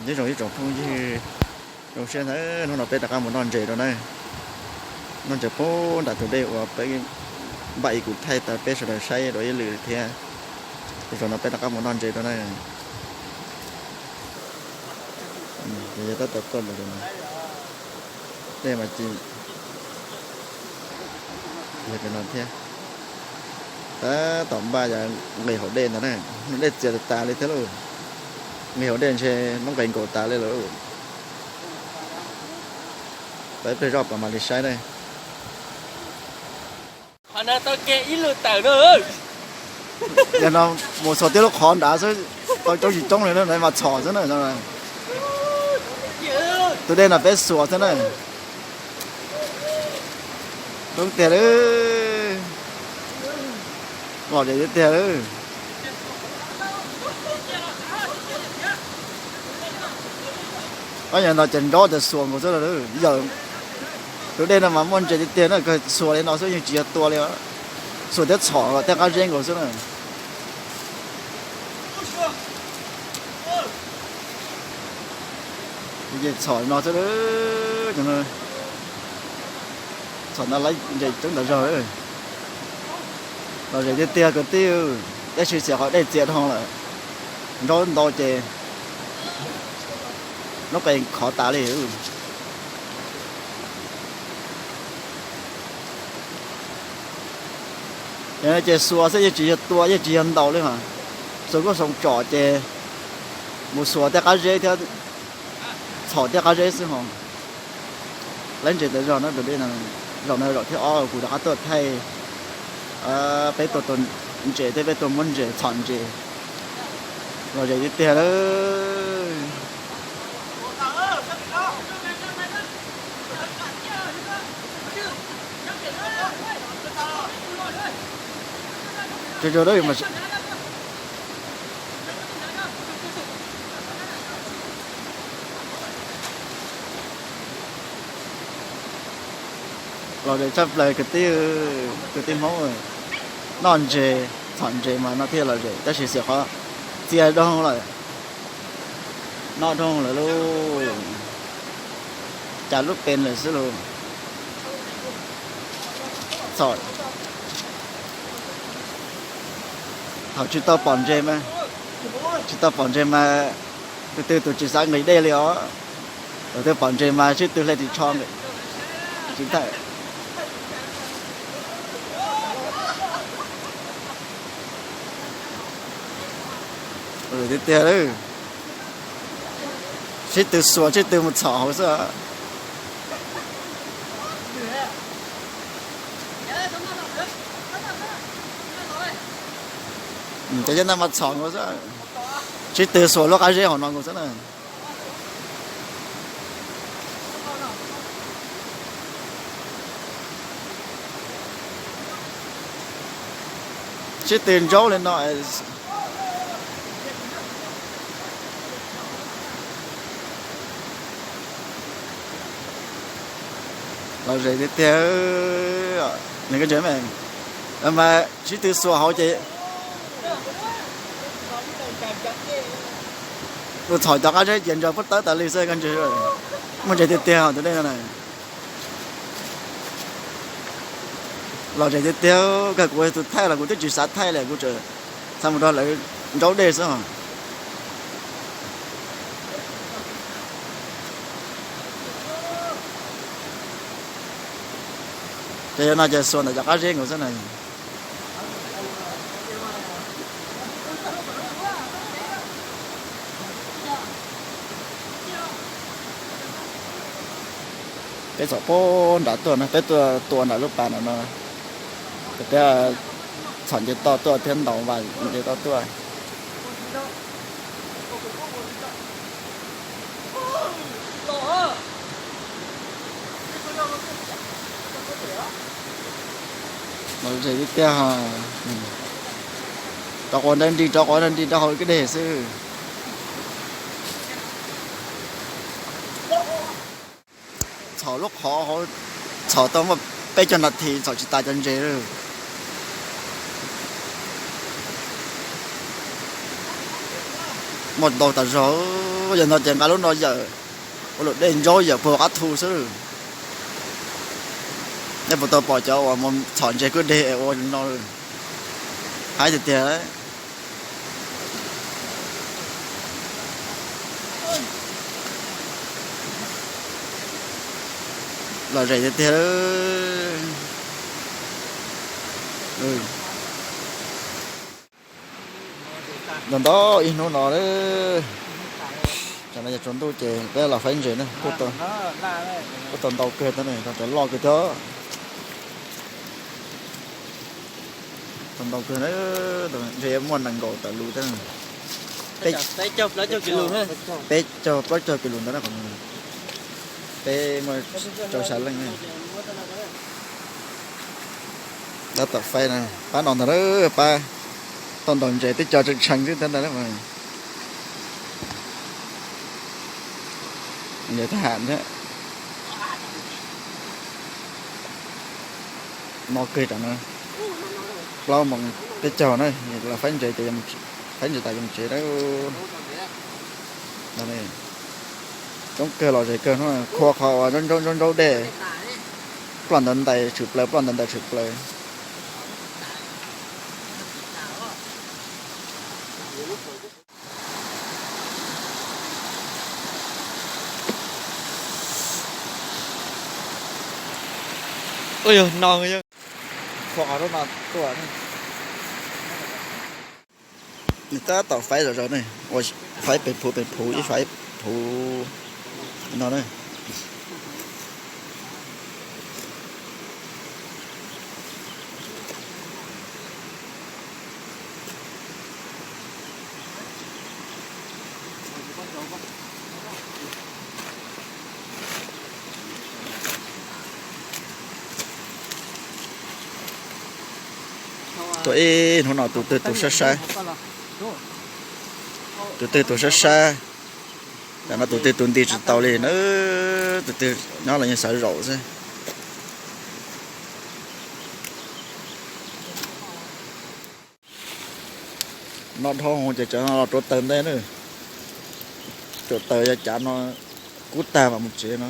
Nyob zoo ib tsoom phooj ywg, zoo siab ntau, hnub no peb rov qab mus noj ntses rau na. Noj ntses puag nram tus dej uas peb npaj ib kuv thaij tau peb sawv daws saib dua ib lwm thiab. Ces zaum no peb rov qab mus noj ntses rau na. Yog tab tom tuaj mus dej mas ci yog pem no thiab. Tab tom npaj yog nqis hauv dej ntag na. Dej txias tas tas li thiab lauj. Nqis hauv dej ntshe lub nqis nkaus tas li lawm. Tau ib pliag zoj pas mam li saib na. Qhov no tau ke ib lub tawm no. Yog no mus xuas tib lub qhov nrad xwb, tau coob tsis coob li na, mas txhom xwb na. Tus dej no peb xuas xwb na. Coob tiag lawm. Lom zem tiag tiag lawm. Ob yam no ces nrov tias xuas nkaus xwb lawm. Yawm, tus dej no mas muaj ntses tiag tiag na, kawg xuas li no xwb yeej tsis yog tua li os. Xuas thiab txhom kom tej qab zeb nkaus xwb na. Ces txhom li no xwb, txhom ntau lawm, ntses coob ntau zog. Lom zem tiag tiag kwv tij, tab sis xiam qhov dej txias dhau lawm, nrov ntau ces lub qe khov tas li. Ces xuas xwb yeej tsis yog tua, yeej tsis yog ntaus li os. Xuas kuj xoo tsom ces mus xuas tej qab zeb thiab txhom tej qab zeb xwb ho. Lawv ntses tas zog no, zaum no zaum thib ob kuv rov qab tuaj thaij peb tuaj tua ntses thiab peb tuaj muab ntses txhom ntses. Lom zem tiag tiag lawm. Lom zem tshaj plaws kwv tij, kwv tij Hmoob, noj ntses txhom ntses mas no thiaj lom zem, tab sis xiam qhov txias dhau lawm, noj dhau lawm lauj, cas lub pes lawm xwb lauj. Txhom, thaum tsis tau pom ntses mas, tsis tau pom ntses mas tus twg tus tsis xav nqis dej li os. Tus twg pom ntses mas sib tw hle ris tsho nqis. Tsis ntag. Tiag tiag, sib tw xuas sib tw mus txhom hauv xwb. Cov nyob ntawd mas txhom nkaus xwb, sib tw xuas lub qab zeb hauv no nkaus xwb na. Sib tw ntsaub li no. Lom zem tiag tiag. Nws koj ntses mas, mas sib tw xuas hauv ces tus txhom cov qab zeb ces ntsaws puab tawb tas li xwb koj ntses. Muaj ntses tiag tiag tus dej no na. Lom zem tiag tiag, kawg kuv tus thaij los kuv twb tsis xav thaij li, kuv tseem xav mus nrog lawv ntsaub dej xwb. Ces yog no ces xuas ntawm cov qab zeb nkaus xwb na. Peb txhom puag nram tuaj na, peb tuaj tua nram lub pas nram no. Ces peb txhom nce toj tuaj thiab ntaus vas nce toj tuaj. Lom zem tiag tiag. Rov quav nra nri, rov quav nra nri rau hauv kwj deg xwb. Txhom lub qhov hauv, txhom tau muaj peb caug nas this txhom tsis tas cov ntses. Muaj ntau tas zog. Yog no ces nqa lub no yawm, ua luam dej ntsaub yawm puag qab thu xwb. Nej puas tau pom cov uas mus txhom ntses kwj deg ua li no? Haib tiag tiag. Lom zem tiag tiag. Ntau ntau ib hnub no, tam no yog tsaus ntuj ces peb los faib ntses na, kuj tau ntau kawg thiab, cov loj kawg thiab. Tau ntau kawg, ntshe yuav muaj nees nkaum tawm lus thiab. Peb caug plaub caug kis lus ntawd na, peb muaj rau xya leej. Tab tom faib na, pab no ntag, pab tau ntaus ntses twb co tshee tshee xwb thiab ntag. Ntses thab ham thiab. No kawg tam no, plaub moos peb caug na, los faib ntses ces, faib ntses tas yuav mus tsev na. Coob kawg, lom zem kawg, khua qhov uas ntsaub ntsaub ntsaub dej, ploj ntawd ntais tshwm plaws, ploj ntawd ntais tshwm plaws. Ua yog no, khua qhov no tuaj. Nws tab tom faib zom zaws ne, ua faib pem phuv pem phuv ib faib phuv no na. Tuaj ib hnub no tus twg tus sab sab, tus twg tus sab sab, tam no tus twg tus nti tsis tau li na, tus twg nyob los yeej xav zaum xwb. No dhau hwv ces cov no los rauv taws ntej na, rauv taws yog cav no kub tag mam mus tsev no.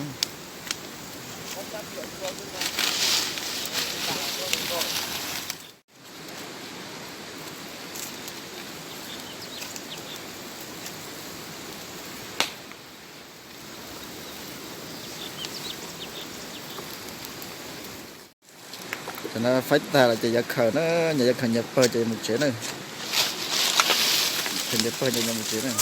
Cov no faib tag lawm ces yuav khaws na, nyias yuav khaws nyias pawg ces mus tsev na. Khaws nyias pawg ces mus tsev na.